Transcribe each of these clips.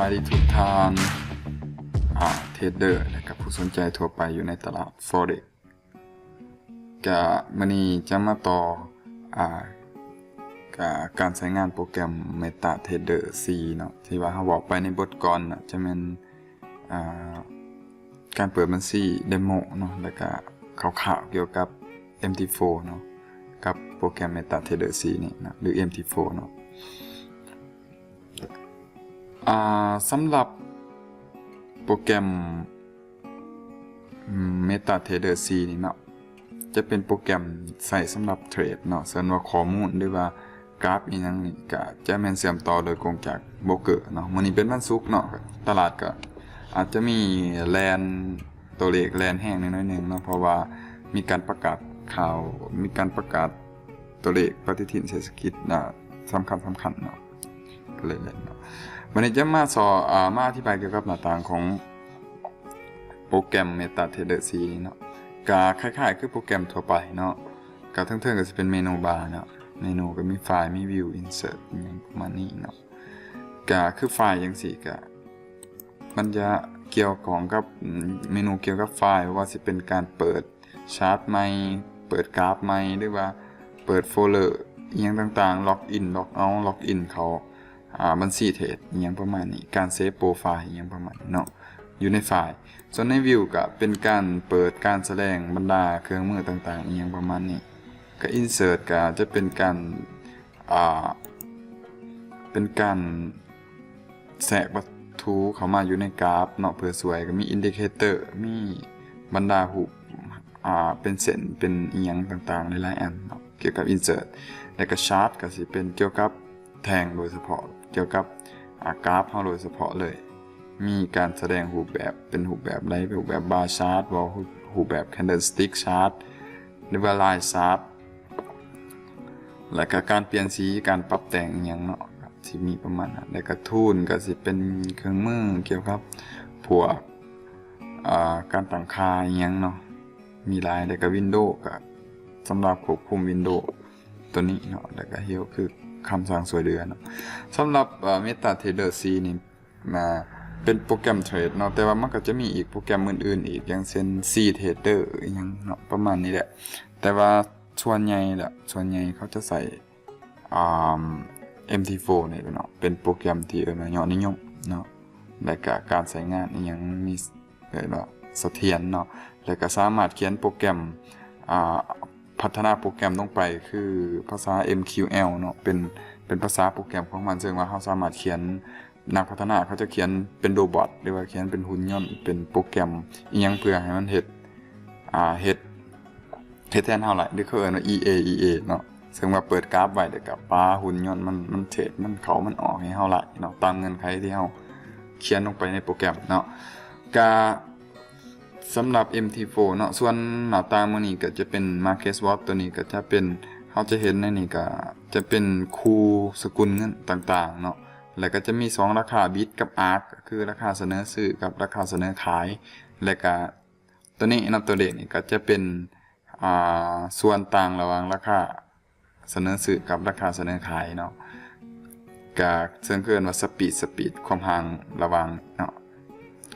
ສະບາຍດີທຸກທ່ານ ອ່າ ເທຣດເດີ ແລະ ກະຜູ້ສົນໃຈທົ່ວໄປຢູ່ໃນຕະຫຼາດ Forex. ກະມື້ນີ້ຈະມາຕໍ່ ອ່າ ກະການໃຊ້ງານໂປຣແກຣມ MetaTrader ສີ່ເນາະ ທີ່ວ່າເຮົາເວົ້າໄປໃນບົດກ່ອນເນາະ ຈະແມ່ນ ອ່າ ການເປີດບັນຊີເດໂມເນາະ ແລ້ວກະຄ່າວໆກ່ຽວກັບ ເອັມທີໂຟເນາະ ກັບໂປຣແກຣມ MetaTrader ສີ່ນີ້ເນາະ ຫຼື ເອັມທີໂຟເນາະ. ອ່າ ສຳລັບໂປຣແກຣມ ອາ MetaTrader ສີ່ນີ້ເນາະ ຈະເປັນໂປຣແກຣມໃຊ້ສຳລັບເທຣດເນາະ ສ່ວນວ່າຂໍ້ມູນ ຫຼືວ່າກຣາຟອີ່ຫຍັງນີ້ ກະຈະແມ່ນເຊື່ອມຕໍ່ໂດຍກົງຈາກໂບຣກເກີເນາະ. ມື້ນີ້ເປັນວັນສຸກເນາະ ຕະຫຼາດກະອາດຈະມີແລ່ນ ຕົວເລກແລ່ນແຮງໜ້ອຍໜຶ່ງເນາະ ເພາະວ່າມີການປະກາດຂ່າວ ມີການປະກາດຕົວເລກປະຕິທິນເສດຖະກິດ ອ່າ ສຳຄັນໆເນາະ ກະເລີຍແລ່ນເນາະ. ບາດນີ້ຈະມາສອ ອາ ມາອະທິບາຍກ່ຽວກັບໜ້າຕ່າງຂອງໂປຣແກຣມ MetaTrader ສີ່ນີ້ເນາະ ກະຄ້າຍໆຄືໂປຣແກຣມທົ່ວໄປເນາະ ກະເທິງໆກະຊິເປັນເມນູບາເນາະ ເມນູກະມີຟາຍ ມີວິວ ອິນເສີດ ອີ່ຫຍັງປະມານນີ້ເນາະ. ກະຄືຟາຍຈັ່ງຊີ້ ກະມັນຈະກ່ຽວຂ້ອງກັບເມນູກ່ຽວກັບຟາຍ ບໍ່ວ່າຊິເປັນການເປີດຊາດໃໝ່ ເປີດກຣາຟໃໝ່ ຫຼືວ່າເປີດໂຟລເລີອີ່ຫຍັງຕ່າງໆ ລັອກອິນ ລັອກເອົາ ລັອກອິນເຂົ້າ ອາ ບັນຊີເທຣດ ອີ່ຫຍັງປະມານນີ້ ການເຊບໂປຣຟາຍ ອີ່ຫຍັງປະມານນີ້ເນາະ ຢູ່ໃນຟາຍ. ສ່ວນໃນວິວກະເປັນການເປີດ ການສະແດງບັນດາເຄື່ອງມືຕ່າງໆ ອີ່ຫຍັງປະມານນີ້. ກະອິນເສີດກະຈະເປັນການ ອ່າ ເປັນການແຊກວັດຖຸເຂົ້າມາຢູ່ໃນກຣາຟເນາະ ເພື່ອຊ່ວຍ ກະມີອິນດິເຄເຕີ ມີບັນດາຮູບ ອ່າ ເປັນເສັ້ນ ເປັນອີ່ຫຍັງຕ່າງໆ ຫຼາຍໆອັນເນາະ ກ່ຽວກັບອິນເສີດ. ແລ້ວກະຊາດກະຊິເປັນກ່ຽວກັບແທ່ງໂດຍສະເພາະ ກ່ຽວກັບ ອາ ກຣາຟເຮົາໂດຍສະເພາະເລີຍ ມີການສະແດງຮູບແບບ ເປັນຮູບແບບໃດ ເປັນຮູບແບບບາຊາດບໍ ຮູບແບບແຄນເດິນສະຕິກຊາດ ຫຼືວ່າລາຍຊາດ ແລ້ວກະການປ່ຽນສີ ການປັບແຕ່ງອີ່ຫຍັງເນາະ ກະຊິມີປະມານນັ້ນ. ແລ້ວກະທູນກະຊິເປັນເຄື່ອງມືກ່ຽວກັບພວກ ອາ ການຕັ້ງຄ່າອີ່ຫຍັງເນາະ ມີຫຼາຍ. ແລ້ວກະວິນໂດກະສຳລັບຄວບຄຸມວິນໂດໂຕນີ້ເນາະ ແລ້ວກະຮີລຄືຄຳສັ່ງຊ່ວຍເຫຼືອເນາະ. ສຳລັບ ເອີ MetaTrader ສີ່ນີ້ ນະ ເປັນໂປຣແກຣມເທຣດເນາະ ແຕ່ວ່າມັນກະຈະມີອີກໂປຣແກຣມອື່ນໆອີກ ຢ່າງເຊັ່ນ Ctrader ອີ່ຫຍັງເນາະ ປະມານນີ້ແຫຼະ. ແຕ່ວ່າສ່ວນໃຫຍ່ແຫຼະ ສ່ວນໃຫຍ່ເຂົາຈະໃຊ້ ອາ ເອັມທີໂຟນີ້ແຫຼະເນາະ ເປັນໂປຣແກຣມທີ່ເອີ້ນວ່າຍອດນິຍົມເນາະ ແລະກະການໃຊ້ງານອີ່ຫຍັງມີ ເອີ້ນວ່າສະຖຽນເນາະ ແລະກະສາມາດຂຽນໂປຣແກຣມ ອາ ພັດທະນາໂປຣແກຣມລົງໄປ ຄືພາສາ ເອັມຄິວແອວ ເນາະ ເປັນ ເປັນພາສາໂປຣແກຣມຂອງມັນ ເຊິ່ງວ່າເຮົາສາມາດຂຽນ ນັກພັດທະນາເຂົາຈະຂຽນເປັນໂຣບອດ ຫຼືວ່າຂຽນເປັນຫຸ່ນຍົນ ເປັນໂປຣແກຣມອີ່ຫຍັງເພື່ອໃຫ້ມັນເຮັດ ອາ ເຮັດ ເຮັດແທນເຮົາໄດ້ ຫຼືເຂົາເອີ້ນວ່າ ອີເອ ອີເອ ເນາະ ເຊິ່ງວ່າເປີດກຣາຟໄວ້ ແລ້ວກະປາຫຸ່ນຍົນມັນ ມັນເທຣດ ມັນເຂົ້າ ມັນອອກໃຫ້ເຮົາໄດ້ເນາະ ຕາມເງື່ອນໄຂທີ່ເຮົາຂຽນລົງໄປໃນໂປຣແກຣມເນາະ. ກະ ສຳລັບ ເອັມທີໂຟ ເນາະ ສ່ວນໜ້າຕ່າງມື້ນີ້ກະຈະເປັນ Market Watch ໂຕນີ້ກະຈະເປັນ ເຮົາຈະເຫັນໃນນີ້ກະຈະເປັນຄູ່ສະກຸນເງິນຕ່າງໆເນາະ ແລ້ວກະຈະມີສອງລາຄາ Bid ກັບ Ask ກະຄືລາຄາສະເໜີຊື້ກັບລາຄາສະເໜີຂາຍ ແລ້ວກະໂຕນີ້ເນາະ ໂຕເລກນີ້ກະຈະເປັນ ອາ ສ່ວນຕ່າງລະຫວ່າງລາຄາ ສະເໜີຊື້ກັບລາຄາສະເໜີຂາຍເນາະ ກະເຊິ່ງເອີ້ນວ່າສະປີດ ສະປີດ ຄວາມຫ່າງລະຫວ່າງເນາະ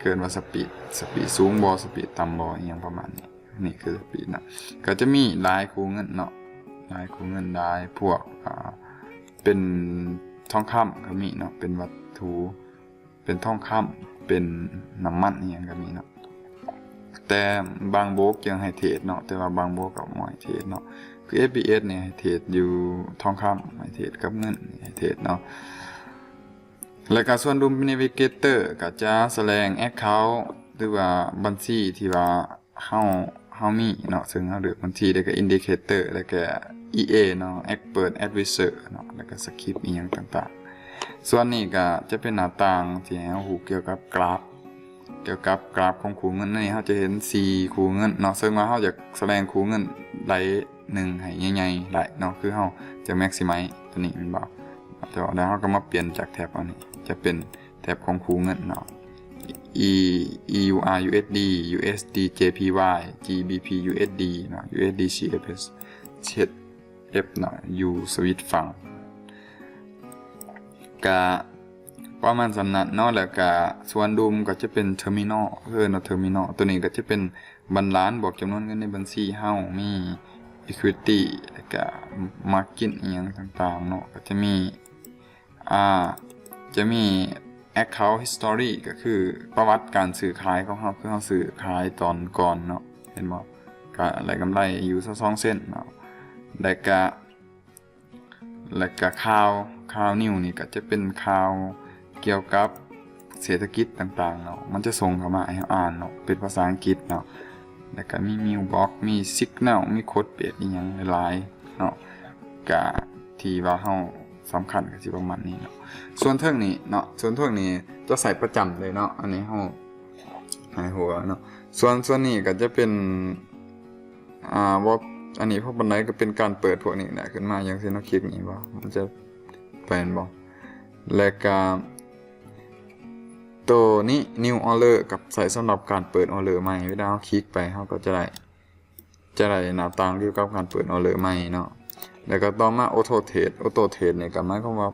ເອີ້ນວ່າສະປີດ ສະປີດສູງບໍ່ ສະປີດຕ່ຳບໍ່ ອີ່ຫຍັງປະມານນີ້ ນີ້ຄືສະປີດເນາະ. ກະຈະມີຫຼາຍຄູ່ເງິນເນາະ ຫຼາຍຄູ່ເງິນ ຫຼາຍພວກ ອາ ເປັນທອງຄຳກະມີເນາະ ເປັນວັດຖຸ ເປັນທອງຄຳ ເປັນນ້ຳມັນອີ່ຫຍັງກະມີເນາະ ແຕ່ບາງໂບຣກເຈີໃຫ້ເທຣດເນາະ ແຕ່ວ່າບາງໂບຣກກະບໍ່ໃຫ້ເທຣດເນາະ ຄື ເອສບີເອສ ນີ້ໃຫ້ເທຣດຢູ່ທອງຄຳ ໃຫ້ເທຣດກັບເງິນ ໃຫ້ເທຣດເນາະ. ແລ້ວກະສ່ວນ Room Navigator ກະຈະສະແດງ account ຫຼືວ່າບັນຊີທີ່ວ່າ ເຮົາ ເຮົາມີເນາະ ເຊິ່ງເຮົາເລືອກບັນຊີ ແລ້ວກະ Indicator ແລ້ວກະ ອີເອ ເນາະ Expert Advisor ເນາະ ແລ້ວກະ Script ອີ່ຫຍັງຕ່າງໆ. ສ່ວນນີ້ກະຈະເປັນໜ້າຕ່າງທີ່ໃຫ້ເຮົາຮູ້ກ່ຽວກັບກຣາຟ ກ່ຽວກັບກຣາຟຂອງຄູ່ເງິນ. ໃນນີ້ເຮົາຈະເຫັນສີ່ຄູ່ເງິນເນາະ ເຊິ່ງວ່າເຮົາຢາກສະແດງຄູ່ເງິນໃດໜຶ່ງໃຫ້ໃຫຍ່ໆໄດ້ເນາະ ຄືເຮົາຈະ maximize ໂຕນີ້ແມ່ນບໍ່? ແລ້ວເຮົາກະມາປ່ຽນຈາກແທັບອັນນີ້ ຈະເປັນ ແທັບຂອງຄູ່ເງິນເນາະ ອີ ອີຢູອາ ຢູເອສດີ ຢູເອສດີ ເຈພີວາຍ ຈີບີພີ ຢູເອສດີ ເນາະ ຢູເອສດີ ຊີເອັຟເອັສ ເອັຟເນາະ ຢູ່ສະວິດຝັ່ງ. ກະ ປະມານສ່ຳນັ້ນເນາະ. ແລ້ວກະສ່ວນລຸ່ມກໍຈະເປັນເທີມິນອລ ເອີ້ນວ່າເທີມິນອລ. ໂຕນີ້ກໍຈະເປັນບັນລານ ບວກຈຳນວນເງິນໃນບັນຊີເຮົາ ມີອີຄວິຕີ້ ແລ້ວກະມາເກັດ ອີ່ຫຍັງຕ່າງໆເນາະ. ກໍຈະມີ ອ່າ ຈະມີແອັກເຄົາຮິສຕໍຣີ ກໍຄືປະຫວັດການຊື້ຂາຍຂອງເຮົາ ຄືເຮົາຊື້ຂາຍຕອນກ່ອນເນາະ ເຫັນບໍ່? ກະໄດ້ກຳໄລຢູ່ຊາວສອງເຊັນເນາະ. ແລ້ວກະ ແລ້ວກະຂ່າວ ຂ່າວນິວນີ້ກໍຈະເປັນຂ່າວກ່ຽວກັບເສດຖະກິດຕ່າງໆເນາະ ມັນຈະສົ່ງເຂົ້າມາໃຫ້ເຮົາອ່ານເນາະ ເປັນພາສາອັງກິດເນາະ. ແລ້ວກະມີເມວບັອກ ມີຊິກແນວ ມີໂຄດເບສ ອີ່ຫຍັງຫຼາຍໆເນາະ. ກະທີ່ວ່າເຮົາສຳຄັນກໍຊິປະມານນີ້ເນາະ. ສ່ວນເທິງນີ້ເນາະ ສ່ວນເທິງນີ້ຈະໃຊ້ປະຈຳເລີຍເນາະ ອັນນີ້ເຮົາໃຫ້ຮູ້ເນາະ. ສ່ວນ ສ່ວນນີ້ກໍຈະເປັນ ອ່າ ບໍ່ ອັນນີ້ພໍປານໃດ ກໍເປັນການເປີດພວກນີ້ແຫຼະ ຂຶ້ນມາ ຢ່າງເຊັ່ນເຮົາຄລິກນີ້ບໍ່ ມັນຈະໄປແມ່ນບໍ່? ແລ້ວກະໂຕນີ້ ນິວອໍເດີ ກັບໃຊ້ສຳລັບການເປີດອໍເດີໃໝ່. ເວລາເຮົາຄລິກໄປ ເຮົາກໍຈະໄດ້ ຈະໄດ້ໜ້າຕ່າງກ່ຽວກັບການເປີດອໍເດີໃໝ່ເນາະ. ແລ້ວກໍຕໍ່ມາ ອອໂຕ້ເທຣດ ອອໂຕ້ເທຣດນີ້ກໍໝາຍຄວາມວ່າ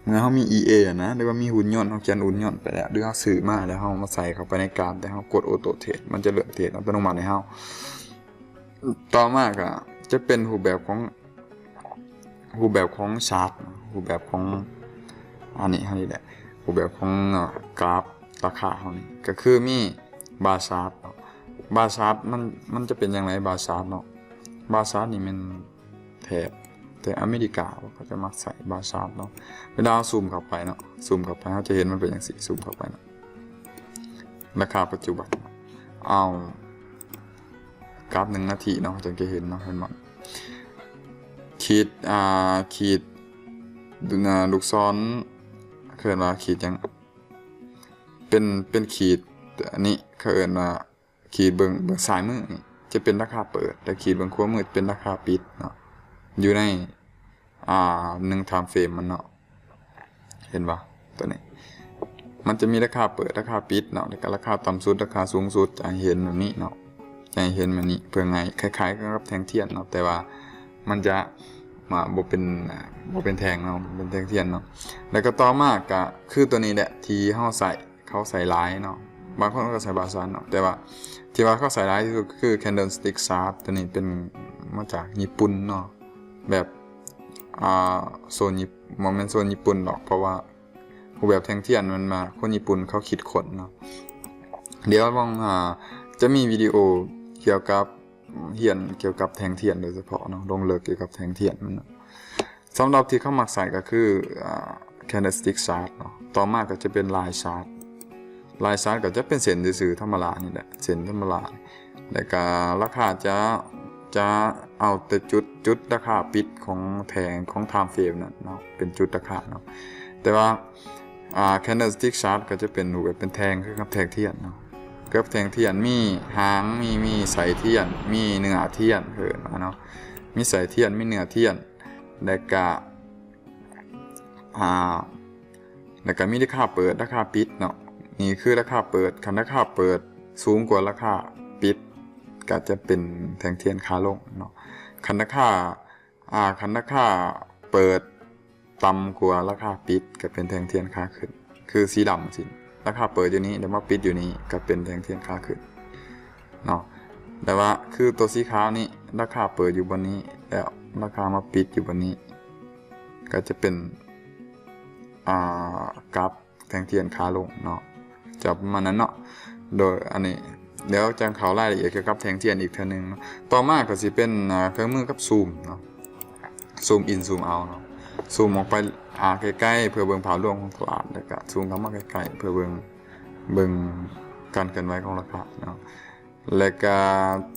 ເມື່ອເຮົາມີອີເອນະ ຫຼືວ່າມີຫຸ່ນຍົນ ເຮົາຂຽນຫຸ່ນຍົນໄປແລ້ວ ຫຼືເຮົາຊື້ມາແລ້ວ ເຮົາມາໃສ່ເຂົ້າໄປໃນກາບ ແລ້ວເຮົາກົດອອໂຕ້ເທຣດ ມັນຈະເລີ່ມເທຣດອັດຕະໂນມັດໃຫ້ເຮົາ. ຕໍ່ມາກໍຈະເປັນຮູບແບບຂອງ ຮູບແບບຂອງຊາດ ຮູບແບບຂອງ ອັນນີ້ ອັນນີ້ແຫຼະ ຮູບແບບຂອງ ອາ ກາບລາຄາເຮົານີ້ ກໍຄືມີບາຊາດເນາະ. ບາຊາດມັນ ມັນຈະເປັນຈັ່ງໃດ ບາຊາດເນາະ? ບາຊາດນີ້ແມ່ນ ແຖບ ແຖບອາເມລິກາ ເຂົາຈະມັກໃຊ້ບາຊາດເນາະ. ເວລາເຮົາຊູມເຂົ້າໄປເນາະ ຊູມເຂົ້າໄປ ເຮົາຈະເຫັນມັນເປັນຈັ່ງຊີ້ ຊູມເຂົ້າໄປເນາະ ລາຄາປັດຈຸບັນ ເອົາ ກັບໜຶ່ງນາທີເນາະ ເຮົາຈຶ່ງຈະເຫັນເນາະ ເຫັນບໍ່? ຂີດ ອ່າ ຂີດ ອ່າ ລູກສອນ ເອີ້ນວ່າຂີດຫຍັງ? ເປັນ ເປັນຂີດ ອັນນີ້ເຂົາເອີ້ນວ່າ ຂີດເບື້ອງ ເບື້ອງຊ້າຍມືນີ້ຈະເປັນລາຄາເປີດ ແລະ ຂີດເບື້ອງຂວາມືເປັນລາຄາປິດເນາະ ຢູ່ໃນ ອ່າ ໜຶ່ງທາມເຟຣມມັນເນາະ ເຫັນບໍ່? ຕົວນີ້ມັນຈະມີລາຄາເປີດ ລາຄາປິດເນາະ ແລ້ວກໍລາຄາຕ່ຳສຸດ ລາຄາສູງສຸດ ຈະໃຫ້ເຫັນແບບນີ້ເນາະ ຈະໃຫ້ເຫັນແບບນີ້ ເພື່ອງ່າຍ ຄ້າຍໆກັບແທ່ງທຽນເນາະ ແຕ່ວ່າມັນຈະ ມາ ບໍ່ເປັນ ບໍ່ເປັນແທ່ງເນາະ ເປັນແທ່ງທຽນເນາະ. ແລ້ວກໍຕໍ່ມາກໍຄືຕົວນີ້ແຫຼະ ທີ່ເຮົາໃຊ້ ເຂົາໃຊ້ຫຼາຍເນາະ ບາງຄົນກໍໃຊ້ບາຊາດເນາະ ແຕ່ວ່າທີ່ວ່າເຂົາໃຊ້ຫຼາຍທີ່ສຸດກໍຄື candlestick chart ຕົວນີ້ເປັນມາຈາກຍີ່ປຸ່ນເນາະ ແບບ ອ່າ ໂຊນຍີ່ ບໍ່ແມ່ນໂຊນຍີ່ປຸ່ນດອກ ເພາະວ່າຮູບແບບແທ່ງທຽນມັນມາ ຄົນຍີ່ປຸ່ນເຂົາຄິດຄົ້ນເນາະ. ດຽວລອງ ອ່າ ຈະມີວິດີໂອກ່ຽວກັບ ຮຽນກ່ຽວກັບແທ່ງທຽນໂດຍສະເພາະເນາະ ລົງເລິກກ່ຽວກັບແທ່ງທຽນມັນເນາະ. ສຳລັບທີ່ເຂົາມັກໃຊ້ກໍຄື ອ່າ candlestick chart ເນາະ ຕໍ່ມາກໍຈະເປັນ line chart. Line chart ກໍຈະເປັນເສັ້ນຊື່ໆ ທຳມະດານີ້ແຫຼະ ເສັ້ນທຳມະດາ ແລ້ວກໍລາຄາຈະ ຈະເອົາແຕ່ຈຸດ ຈຸດລາຄາປິດຂອງແທ່ງ ຂອງ time frame ນັ້ນເນາະ ເປັນຈຸດລາຄາເນາະ. ແຕ່ວ່າ ອ່າ candlestick chart ກໍຈະເປັນຮູບແບບເປັນແທ່ງ ຄືກັບແທ່ງທຽນເນາະ ກັບແທ່ງທຽນມີຫາງ ມີ ມີໄສ້ທຽນ ມີເນື້ອທຽນ ເອີ້ນວ່າເນາະ ມີໄສ້ທຽນ ມີເນື້ອທຽນ ແລ້ວກະ ອ່າ ແລ້ວກະມີລາຄາເປີດ ລາຄາປິດເນາະ. ນີ້ຄືລາຄາເປີດ ຄັນລາຄາເປີດສູງກວ່າລາຄາປິດ ກໍຈະເປັນແທ່ງທຽນຂາລົງເນາະ. ຄັນລາຄາ ອ່າ ຄັນລາຄາເປີດຕ່ຳກວ່າລາຄາປິດ ກໍເປັນແທ່ງທຽນຂາຂຶ້ນ ຄືສີດຳຊີ້ ລາຄາເປີດຢູ່ນີ້ ແລ້ວມາປິດຢູ່ນີ້ ກໍເປັນແທ່ງທຽນຂາຂຶ້ນເນາະ. ແຕ່ວ່າຄືຕົວສີຂາວນີ້ ລາຄາເປີດຢູ່ບ່ອນນີ້ ແລ້ວລາຄາມາປິດຢູ່ບ່ອນນີ້ ກໍຈະເປັນ ອ່າ ກາບ ແທ່ງທຽນຂາລົງເນາະ ຈະປະມານນັ້ນເນາະ. ໂດຍອັນນີ້ ດຽວຈັ່ງເຂົ້າລາຍລະອຽດກ່ຽວກັບແທ່ງທຽນອີກເທື່ອໜຶ່ງເນາະ. ຕໍ່ມາກໍຊິເປັນ ອ່າ ເຄື່ອງມືກັບຊູມເນາະ ຊູມອິນ ຊູມເອົາເນາະ ຊູມອອກໄປ ອ່າ ໃກ້ໆ ເພື່ອເບິ່ງພາບລວມຂອງຕະຫຼາດ ແລ້ວກະຊູມເຂົ້າມາໃກ້ໆ ເພື່ອເບິ່ງ ເບິ່ງການເຄື່ອນໄຫວຂອງລາຄາເນາະ. ແລ້ວກະ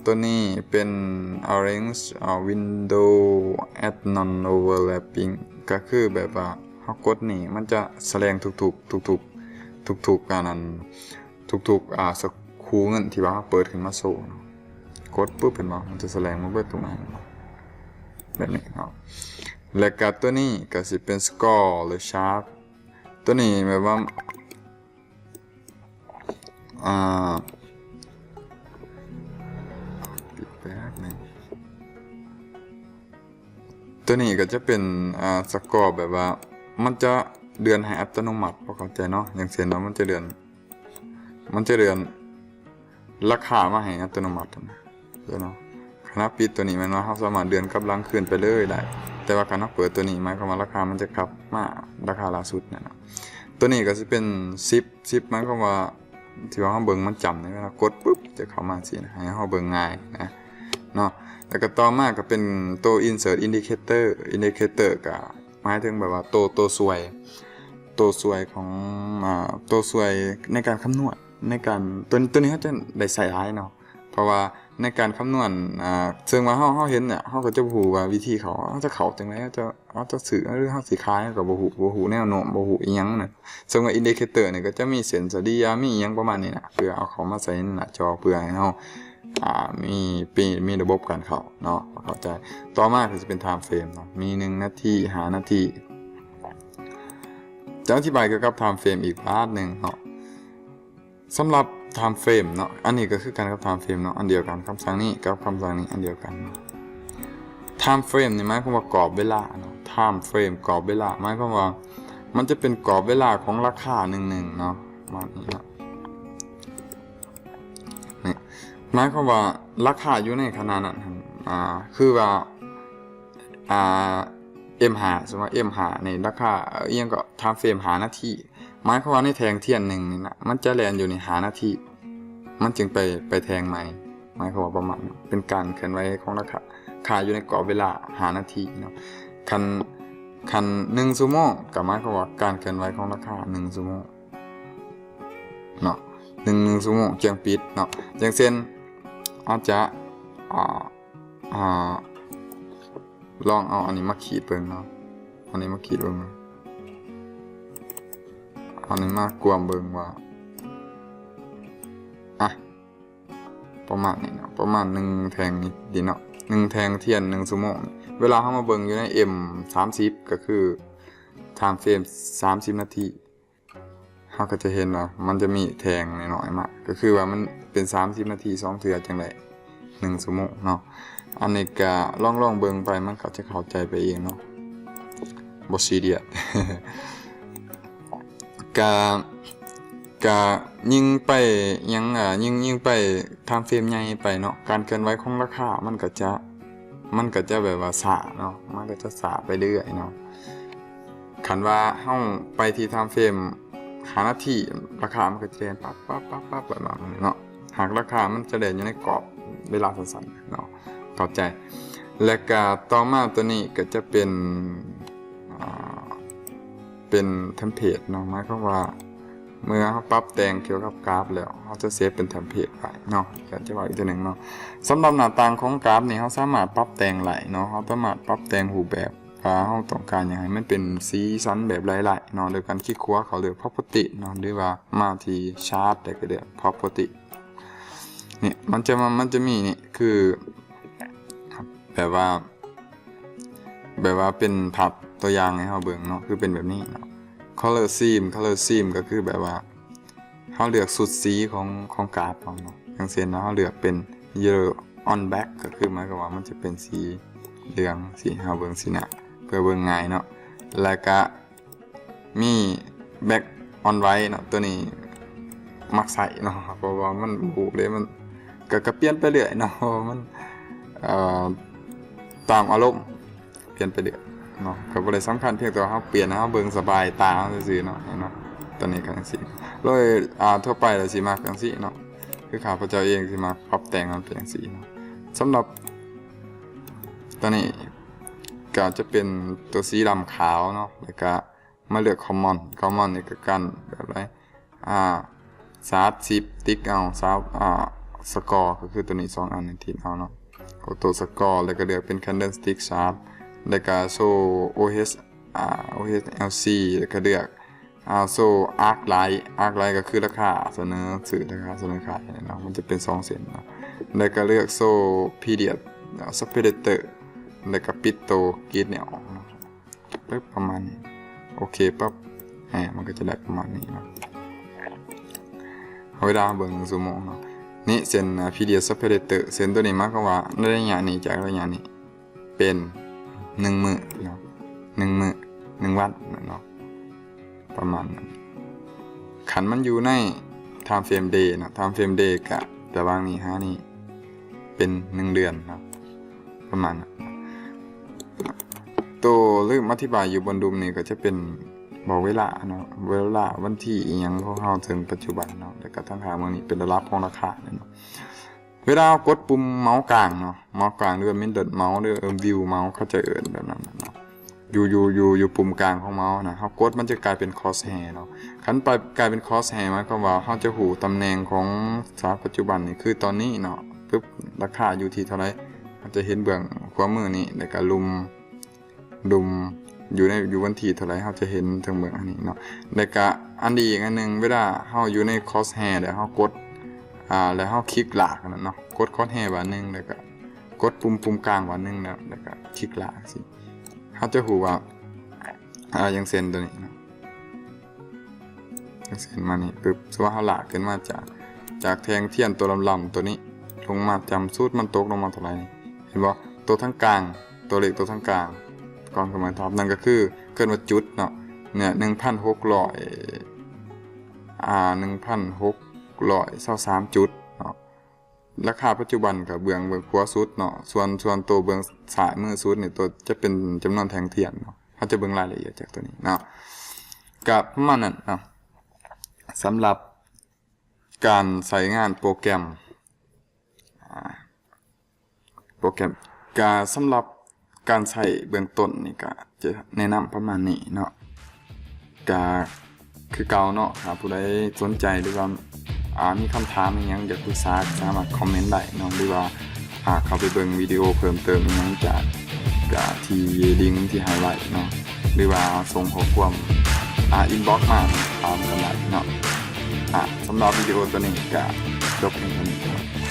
ຕົວນີ້ເປັນ arrange ອ່າ window at non overlapping ກໍຄືແບບວ່າເຮົາກົດນີ້ ມັນຈະສະແດງທຸກໆ ທຸກໆ ທຸກໆ ອັນນັ້ນ ທຸກໆ ອ່າ ສະຄູເງິນທີ່ວ່າເຮົາເປີດຂຶ້ນມາໂຊເນາະ. ກົດປຶບ ເຫັນບໍ່? ມັນຈະສະແດງມາເບິດທຸກອັນແບບນີ້ເນາະ. ແລ້ວກະຕົວນີ້ກໍຊິເປັນ score ຫຼື chart ຕົວນີ້ແບບວ່າ ອ່າ ປິດແປັບໜຶ່ງ. ຕົວນີ້ກໍຈະເປັນ ອ່າ ສະກໍ ແບບວ່າມັນຈະ ເລື່ອນໃຫ້ອັດຕະໂນມັດ ບໍ່ເຂົ້າໃຈເນາະ. ຢ່າງເຊັ່ນວ່າມັນຈະເລື່ອນ ມັນຈະເລື່ອນລາຄາມາໃຫ້ອັດຕະໂນມັດນະເນາະ. ຂະນະປິດຕົວນີ້ແມ່ນວ່າເຮົາສາມາດເລື່ອນກັບຫຼັງຄືນໄປເລີຍໄດ້, ແຕ່ວ່າຄັນເຮົາເປີດຕົວນີ້ ໝາຍຄວາມວ່າລາຄາມັນຈະກັບມາລາຄາລ່າສຸດນະເນາະ. ຕົວນີ້ກໍຊິເປັນສິບ ສິບ ໝາຍຄວາມວ່າ ທີ່ວ່າເຮົາເບິ່ງມັນຈ້ຳນີ້ ເວລາກົດປຶບ ຈະເຂົ້າມາຊີ້ນະ ໃຫ້ເຮົາເບິ່ງງ່າຍນະເນາະ. ແລ້ວກໍຕໍ່ມາກໍເປັນໂຕ insert indicator indicator ກໍໝາຍເຖິງແບບວ່າໂຕ ໂຕຊ່ວຍ ໂຕຊ່ວຍຂອງ ອ່າ ໂຕຊ່ວຍໃນການຄຳນວນ ໃນການ ຕົວ ຕົວນີ້ເຮົາຈະໄດ້ໃຊ້ຫຼາຍເນາະ ເພາະວ່າໃນການຄຳນວນ ອ່າ ເຊິ່ງວ່າເຮົາ ເຮົາເຫັນເນຍ ເຮົາກໍຈະບໍ່ຮູ້ວ່າວິທີເຂົ້າ ເຮົາຈະເຂົ້າຈັ່ງໃດ ເຮົາຈະ ເຮົາຈະຊື້ ຫຼື ເຮົາຊິຂາຍ ເຮົາກໍບໍ່ຮູ້ ບໍ່ຮູ້ແນວໂນ້ມ ບໍ່ຮູ້ອີ່ຫຍັງນະ. ເຊິ່ງວ່າ indicator ນີ້ກໍຈະມີເສັ້ນສະເລ່ຍ ມີອີ່ຫຍັງປະມານນີ້ນະ ເພື່ອເອົາເຂົ້າມາໃສ່ໃນໜ້າຈໍ ເພື່ອໃຫ້ເຮົາ ອ່າ ມີ ມີ ມີລະບົບການເຂົ້າເນາະ ເຂົ້າໃຈ. ຕໍ່ມາກໍຊິເປັນ time frame ເນາະ ມີໜຶ່ງນາທີ ຫ້ານາທີ ຈະອະທິບາຍກ່ຽວກັບ time frame ອີກບາດໜຶ່ງເນາະ. ສຳລັບ time frame ເນາະ ອັນນີ້ກໍຄືກັນກັບ time frame ເນາະ ອັນດຽວກັນ ຄຳສັ່ງນີ້ກັບຄຳສັ່ງນີ້ອັນດຽວກັນເນາະ. time frame ນີ້ໝາຍຄວາມວ່າກອບເວລາເນາະ time frame ກອບເວລາ ໝາຍຄວາມວ່າມັນຈະເປັນກອບເວລາຂອງລາຄາໜຶ່ງໆເນາະ ປະມານນີ້ເນາະ. ນີ້ ໝາຍຄວາມວ່າລາຄາຢູ່ໃນຂະນະນັ້ນຫັ້ນ ອ່າ ຄືວ່າ ອ່າ M ຫ້າ ສົມມຸດວ່າ M ຫ້າ ນີ້ລາຄາ ເອີ ອີ່ຫຍັງກໍ time frame ຫ້ານາທີ ໝາຍຄວາມວ່າໃນແທ່ງທຽນໜຶ່ງນີ້ນະ ມັນຈະແລ່ນຢູ່ໃນຫ້ານາທີ ມັນຈຶ່ງໄປ ໄປແທ່ງໃໝ່ ໝາຍຄວາມວ່າປະມານນັ້ນ ເປັນການເຄື່ອນໄຫວຂອງລາຄາ ຄ່າຢູ່ໃນກອບເວລາຫ້ານາທີເນາະ. ຄັນ ຄັນໜຶ່ງຊົ່ວໂມງ ກໍໝາຍຄວາມວ່າການເຄື່ອນໄຫວຂອງລາຄາໜຶ່ງຊົ່ວໂມງເນາະ ໜຶ່ງ ໜຶ່ງຊົ່ວໂມງຈຽງປິດເນາະ. ຢ່າງເຊັ່ນ ອາດຈະ ອ່າ ອ່າ ລອງເອົາອັນນີ້ມາຂີດເບິ່ງເນາະ ອັນນີ້ມາຂີດເບິ່ງ ອັນນີ້ມາກວມເບິ່ງວ່າ ອ່ະ ປະມານນີ້ເນາະ ປະມານໜຶ່ງແທ່ງນີ້ເນາະ ໜຶ່ງແທ່ງທຽນໜຶ່ງຊົ່ວໂມງ. ເວລາເຮົາມາເບິ່ງຢູ່ໃນ M ສາມສິບ ກໍຄື time frame ສາມສິບນາທີ ເຮົາກໍຈະເຫັນວ່າມັນຈະມີແທ່ງນ້ອຍໆມາ ກໍຄືວ່າມັນເປັນສາມສິບນາທີສອງເທື່ອ ຈັ່ງໃດໜຶ່ງຊົ່ວໂມງເນາະ. ອັນນີ້ກໍລອງ ລອງເບິ່ງໄປ ມັນກໍຈະເຂົ້າໃຈໄປເອງເນາະ ບໍ່ຊີຣຽສ. ກະ ກະຍິ່ງໄປຫຍັງ ອ່າ ຍິ່ງ ຍິ່ງໄປ time frame ໃຫຍ່ໄປເນາະ ການເຄື່ອນໄຫວຂອງລາຄາມັນກໍຈະ ມັນກໍຈະແບບວ່າຊ້າເນາະ ມັນກໍຈະຊ້າໄປເລື້ອຍເນາະ. ຄັນວ່າເຮົາໄປທີ່ time frame ຫ້ານາທີ ລາຄາມັນກໍຈະແລ່ນປັບ ປັບ ປັບ ປັບ ໄປແບບນີ້ເນາະ ຫາກລາຄາມັນຈະແລ່ນຢູ່ໃນກອບເວລາສັ້ນໆເນາະ ເຂົ້າໃຈ. ແລະກະຕໍ່ມາຕົວນີ້ກໍຈະເປັນ ອ່າ ເປັນ template ເນາະ ໝາຍຄວາມວ່າ ເມື່ອເຮົາປັບແຕ່ງກ່ຽວກັບກາຟແລ້ວ ເຮົາຈະເຊຟເປັນ template ໄວ້ເນາະ. ກໍຈະເວົ້າອີກເທື່ອໜຶ່ງເນາະ ສຳລັບໜ້າຕ່າງຂອງກາຟນີ້ ເຮົາສາມາດປັບແຕ່ງໄດ້ເນາະ ເຮົາສາມາດປັບແຕ່ງຮູບແບບວ່າເຮົາຕ້ອງການຫຍັງ ໃຫ້ມັນເປັນສີສັນແບບໃດໄດ້ເນາະ ໂດຍການຄລິກຂວາເຂົ້າເລືອກ property ເນາະ ຫຼືວ່າມາທີ່ chart ແລ້ວກໍເລືອກ property. ນີ້ ມັນຈະມາ ມັນຈະມີນີ້ ຄື ແບບວ່າ ແບບວ່າເປັນພາບຕົວຢ່າງໃຫ້ເຮົາເບິ່ງເນາະ ຄືເປັນແບບນີ້ເນາະ color scheme color scheme ກໍຄືແບບວ່າເຮົາເລືອກຊຸດສີຂອງ ຂອງກາຟເຮົາເນາະ. ຢ່າງເຊັ່ນເນາະ ເຮົາເລືອກເປັນ yellow on black ກໍຄືໝາຍຄວາມວ່າມັນຈະເປັນສີເຫຼືອງ ຊິໃຫ້ເຮົາເບິ່ງຊີ້ນະ ເພື່ອເບິ່ງງ່າຍເນາະ. ແລ້ວກະ ມີ black on white ເນາະ ຕົວນີ້ມັກໃຊ້ເນາະ ເພາະວ່າມັນບໍ່ຮູ້ເດ້ ມັນກະ ກະປ່ຽນໄປເລື້ອຍເນາະ ເພາະວ່າມັນ ເອີ ຕາມອາລົມປ່ຽນໄປເລື້ອຍເນາະ ກະບໍ່ໄດ້ສຳຄັນ ພຽງແຕ່ວ່າເຮົາປ່ຽນໃຫ້ເຮົາເບິ່ງສະບາຍຕາເຮົາຊື່ໆເນາະ ເນາະ. ຕົວນີ້ກະຈັ່ງຊີ້ ໂດຍ ອ່າ ທົ່ວໄປລະຊິມັກຈັ່ງຊີ້ເນາະ ຄືຂ້າພະເຈົ້າເອງຊິມັກປັບແຕ່ງມັນເປັນຈັ່ງຊີ້ເນາະ. ສຳລັບຕົວນີ້ກະຈະເປັນຕົວສີດຳຂາວເນາະ ແລ້ວກະ ມາເລືອກ common common ນີ້ກໍກັນແບບໃດ ອ່າ start shift ຕິກເອົາ start ອ່າ score ກໍຄືຕົວນີ້ສອງອັນນີ້ ຕິກເອົາເນາະ auto score ແລ້ວກໍເລືອກເປັນ candlestick chart ແລ້ວກໍ show OH ອ່າ OHLC ແລ້ວກໍເລືອກ ອ່າ show arc line arc line ກໍຄືລາຄາສະເໜີຊື້ ລາຄາສະເໜີຂາຍເນາະ ມັນຈະເປັນສອງເສັ້ນເນາະ ແລ້ວກໍເລືອກ show period separator ແລ້ວກໍປິດໂຕ grid ນີ້ອອກເນາະ. ປຶບ ປະມານນີ້ ໂອເຄປັບ ແອ ມັນກໍຈະໄດ້ປະມານນີ້ເນາະ. ເວລາເບິ່ງໜຶ່ງຊົ່ວໂມງເນາະ ນີ້ເສັ້ນ ອ່າ period separator ເສັ້ນຕົວນີ້ໝາຍຄວາມວ່າໃນໄລຍະນີ້ ຈາກໄລຍະນີ້ເປັນໜຶ່ງມື້ເນາະ ໜຶ່ງມື້ ໜຶ່ງວັນເນາະ. ປະມານນັ້ນ. ຄັນມັນຢູ່ໃນ time frame day ເນາະ time frame day ກະຕາລາງນີ້ຫານີ້ເປັນໜຶ່ງເດືອນເນາະ ປະມານນັ້ນ. ໂຕລືມອະທິບາຍຢູ່ບົນດຸມນີ້ກໍຈະເປັນບອກເວລາເນາະ ເວລາ ວັນທີ ອີ່ຫຍັງຂອງເຮົາເຖິງປັດຈຸບັນເນາະ ແລ້ວກໍທາງຂ້າງເບື້ອງນີ້ເປັນລະດັບຂອງລາຄາເນາະ. ເວລາເຮົາກົດປຸ່ມເມົາສ໌ກາງເນາະ ເມົາສ໌ກາງ ຫຼືວ່າ middle mouse ຫຼື wheel mouse ເຂົາຈະເອີ້ນແບບນັ້ນເນາະ ຢູ່ ຢູ່ ຢູ່ ຢູ່ປຸ່ມກາງຂອງເມົາສ໌ນະ ເຮົາກົດມັນຈະກາຍເປັນ crosshair ເນາະ. ຄັນໄປ ກາຍເປັນ crosshair ໝາຍຄວາມວ່າເຮົາຈະຮູ້ຕຳແໜ່ງຂອງສະພາບປັດຈຸບັນນີ້ ຄືຕອນນີ້ເນາະ ປຶບ ລາຄາຢູ່ທີ່ເທົ່າໃດ ເຮົາຈະເຫັນເບື້ອງຂວາມືນີ້ ແລ້ວກະລຸ່ມ ດຸມຢູ່ໃນ ຢູ່ວັນທີເທົ່າໃດ ເຮົາຈະເຫັນເທິງເບື້ອງອັນນີ້ເນາະ. ແລ້ວກະອັນດີອີກອັນໜຶ່ງ ເວລາເຮົາຢູ່ໃນ crosshair ແລ້ວເຮົາກົດ ອ່າ ແລ້ວເຮົາຄລິກລາກອັນນັ້ນເນາະ ກົດ crosshair ບາດໜຶ່ງ ແລ້ວກະກົດປຸ່ມ ປຸ່ມກາງບາດໜຶ່ງ ແລ້ວ ແລ້ວກະຄລິກລາກຈັ່ງຊີ້ ເຮົາຈະຮູ້ວ່າ ອ່າ ຢ່າງເຊັ່ນໂຕນີ້ເນາະ ຈັ່ງເຊັ່ນມານີ້ປຶບ ສົມມຸດວ່າເຮົາລາກຂຶ້ນມາຈາກ ຈາກແທ່ງທຽນໂຕດຳໆໂຕນີ້ ລົງມາຈຳສຸດ ມັນຕົກລົງມາເທົ່າໃດ ເຫັນບໍ່? ໂຕທາງກາງ ໂຕເລກໂຕທາງກາງ ກ່ອນຂຶ້ນມາທັບ ນັ້ນກໍຄືເອີ້ນວ່າຈຸດເນາະ ເນີ້ຍ ໜຶ່ງພັນຫົກຮ້ອຍ ອ່າ ໜຶ່ງພັນຫົກຮ້ອຍຊາວສາມຈຸດເນາະ. ລາຄາປັດຈຸບັນກໍເບື້ອງ ເບື້ອງຂວາສຸດເນາະ ສ່ວນ ສ່ວນໂຕເບື້ອງຊ້າຍມືສຸດນີ້ ໂຕຈະເປັນຈຳນວນແທ່ງທຽນເນາະ. ເຮົາຈະເບິ່ງລາຍລະອຽດຈາກໂຕນີ້ເນາະ ກໍປະມານນັ້ນເນາະ ສຳລັບການໃຊ້ງານໂປຣແກຣມ ອ່າ ໂປຣແກຣມ ກະສຳລັບການໃຊ້ເບື້ອງຕົ້ນນີ້ກະຈະແນະນຳປະມານນີ້ເນາະ. ກະຄືເກົ່າເນາະ ຖ້າຜູ້ໃດສົນໃຈ ຫຼືວ່າ ອ່າ ມີຄຳຖາມອີ່ຫຍັງຢາກປຶກສາ ສາມາດຄອມເມັນໄດ້ເນາະ ຫຼືວ່າ ອ່າ ເຂົ້າໄປເບິ່ງວິດີໂອເພີ່ມເຕີມອີ່ຫຍັງຈາກ ຈາກທີ່ລິງທີ່ໃຫ້ໄວ້ເນາະ ຫຼືວ່າສົ່ງຂໍ້ຄວາມ ອ່າ inbox ມາຖາມກັນໄດ້ເນາະ. ອ່າ ສຳລັບວິດີໂອໂຕນີ້ກະຈົບພຽງເທົ່ານີ້.